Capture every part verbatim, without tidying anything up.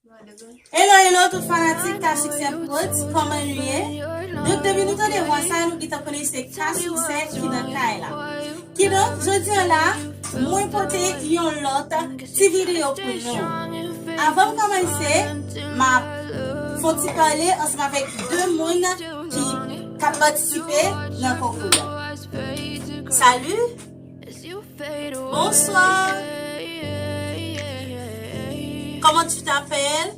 Hello, hello, tout fanatik K Succès Prod, kòman nou ye? Donk, depi nou tande vwa sa, nou gentan konnen se K Succès ki nan kay la. Kidonk, jodi a la, mwen pote yon lòt ti videyo pou nou. Avan m kòmanse, m ap fè yon ti pale ansanm avèk de moun ki k ap patisipe nan konkou a. Salut! Bonsoir. Comment tu t'appelles?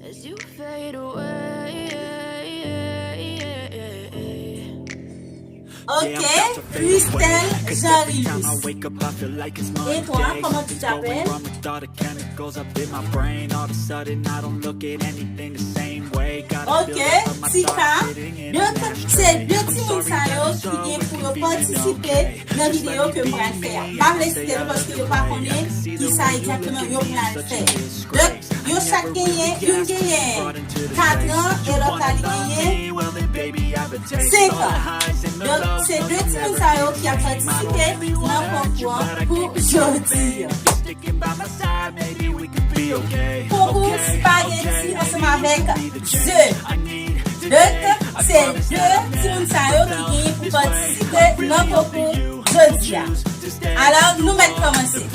Ok, Christelle Jean-Rilus. Et toi, comment tu t'appelles? Ok, Tika. Donk, se de timoun sa yo ki gen pou yo patisipe nan videyo ke m pral fè a. M pa vle site yo paske yo pa konnen kisa egzakteman yo pral fè. Donk, yo chak genyen, youn genyen kat an e lòt la li genyen senk an. Donk, se de timoun sa yo ki ap patisipe nan konkou an pou jodi a. Konkou espageti ansanm avèk ze. Donk, se de timoun sa yo ki genyen pou patisipe nan konkou jodi a. Alò, nou mèt kòmanse.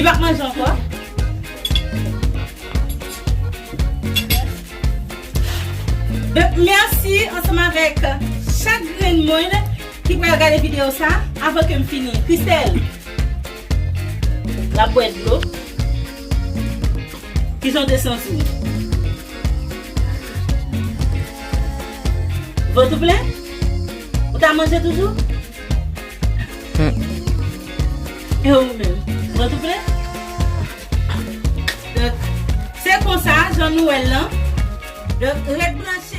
Li p ap manje ankò. Donk, mèsi ansanm avèk chak grenn moun ki pral gade videyo sa avan ke m fini. Christelle, l ap bwè dlo. Kijan w te santi w? Vant ou plen? Ou ta manje toujou? E ou menm? Vant ou plen? Donk, se konsa, jan nou wè l lan. Donk, ret branche.